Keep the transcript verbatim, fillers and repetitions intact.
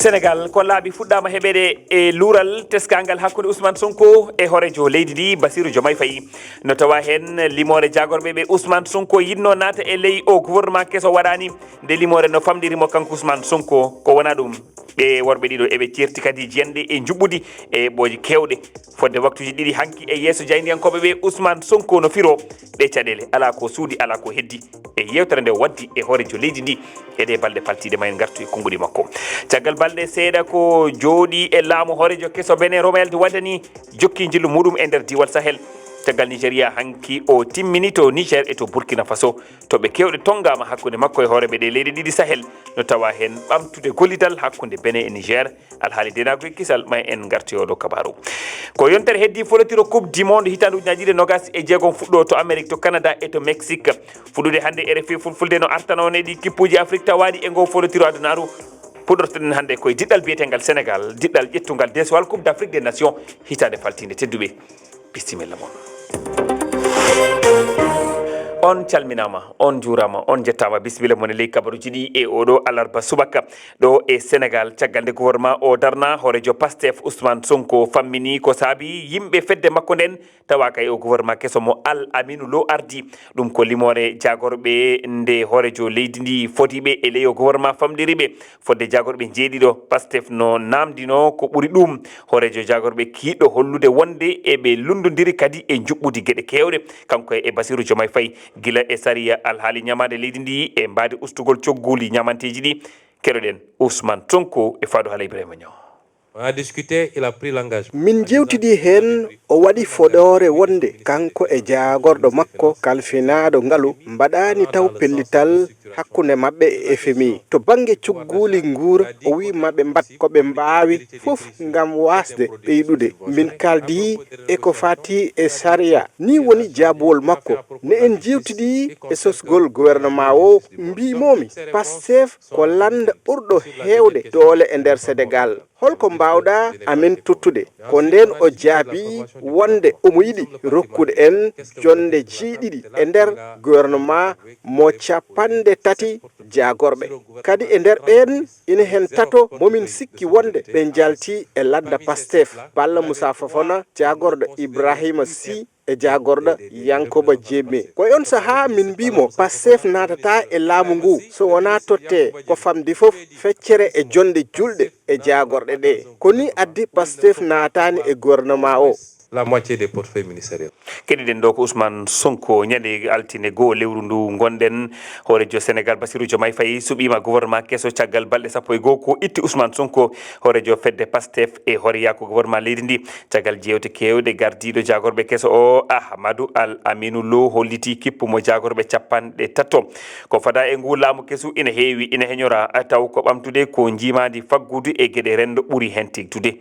Senegal, ko laabi fuɗɗaama heɓeede e luural teskaangal hakkunde Ousmane Sonko e hooreejo leydi ndi, Bassirou Diomaye Faye. No tawa heen limoore jaagorɓe ɓe Ousmane Sonko yiɗno naata e ley o gouvernement keso waɗaani. Nde limoore no famɗiri mo kanko Ousmane Sonko, ko wonaa ɗum. Ɓe worɓe ɗiɗo eɓe ceerti kadi jiyanɗe e njuɓɓudi e eɓɓooje keewɗe. Fodde waktuuji ɗiɗi hanki e yeeso jaayndiyankooɓe ɓe, Ousmane Sonko no firo ɗe caɗeele. Alaa ko suuɗi, alaa ko heddi. E yeewtere nde o waddi e hooreejo leydi ndi, e ɗe balɗe paltiiɗe, ma en ngartu e konnguɗi makko. Caggal balɗe seeɗa ko jooɗii e laamu, hooreejo keso Benin, Romuald Wadagni, jokki njillu muɗum e nder diiwal Sahel. Caggal Nigeria hanki o timmini to Niger e to Burkina Faso, to ɓe keewɗe tonngaama hakkunde makko e hooreeɓe ɗe leyɗe ɗiɗi Sahel, no tawa heen ɓamtude gollidal hakkunde Benin e Niger. Alhaali denaagu e kisal, ma en ngartu e oɗo kabaaru. Ko yontere heddii folotiro Coupe du Monde hitaande ujunaaji ɗiɗi e noogaas e jeegom fuɗɗo to Amérique, to Canada e to Mexique. Fuɗɗude hannde, R F I Fulfulde no artanoo e ɗi kippuuji Afrique tawaaɗi e ngoo folotiro adunaaru. Puɗortoɗen hannde koye diɗɗal biyeteengal Senegal, diɗɗal ƴettungal deesowal Coupe d'Afrique des Nations hitaande faltiinde. Tedduɓe, bisimilla mon. On calminaama, on njuuraama, on njettaama. Bisimilla mon e ley kabaruuji ɗi e oɗo alarba subaka. Ɗo e Senegal, caggal nde gouvernement o darna, hooreejo Pastef Ousmane Sonko fammini ko saabi yimɓe fedde makko nden tawaaka e o gouvernement keso mo Al Aminu Lo ardi. Ɗum ko limoore jaagorɓe nde hooreejo leydi ndi fodiiɓe e ley o gouvernement famɗiri ɓe. Fodde jaagorɓe njeeɗiɗo, Pastef no naamndinoo ko ɓuri ɗum. Hooreejo jaagorɓe kiiɗɗo hollude wonde eɓe lunndondiri kadi e njuɓɓudi geɗe keewɗe, kanko e Bassirou Diomaye Faye, gila e sariya, alhaali ñamaande leydi ndi e mbaadi ustugol cogguuli ñamanteeji ɗi. Keɗoɗen Ousmane Sonko e Fadou Hala Ibrahima Niang. On a discuté, il a pris l'engagement. Min njewtidi heen, o waɗi foɗoore wonde kanko e jaagorɗo makko kalfinaaɗo ngalu mbaɗaani taw pellital hakkunde maɓɓe e F M I. To bannge cogguuli nguura, o wi maɓe mbaɗ ko ɓe mbaawi fof ngam waasde ɓeydude. Min kaaldi e ko fati e sariya. Ni woni jaabuwol makko. Ne en njewtidi e sosgol gouvernement o, mbiimoomi Pastef ko lannda ɓurɗo heewde doole e nder Senegal. Holko mbaawɗa amen tottude? Ko ndeen o jaabii wonde omo yiɗi rokkude en jonnde jeeɗiɗi e nder gouvernement mo capanɗe tati jaagorɓe. Kadi e nder ɓeen, ina heen tato momin sikki wonde ɓe njalti e ladda Pastef. Balla Moussa Fofana, jaagorɗo Ibrahima Sy, e jaagorɗo Yankoba Diémé. Ko e on sahaa min mbii mo Pastef naatata e laamu ngu so wonaa totte ko famdi fof feccere e jonnde julɗe e jaagorɗe ɗe. Ko ni addi Pastef naataani e gouvernement o. La moitié des portefeuilles ministériels. Keɗiɗen ɗo ko Ousmane Sonko, ñande altine goo lewru ndu ngonɗen. Hooreejo Senegal Bassirou Diomaye Faye suɓiima gouvernement keso caggal balɗe sappo e goo ko itti Ousmane Sonko, hooreejo fedde Pastef e hooreyaako gouvernement leydi ndi. Caggal jeewte keewɗe, gardiiɗo jaagorɓe keso o, Ahmadou Al Aminou Lo, holliti kippu mo jaagorɓe capanɗe tato. Ko fada e ngu laamu kesu ina heewi, ina heñora, taw ko ɓamtude ko njiimaandi faggudu e geɗe renndo ɓuri heen teeŋtude.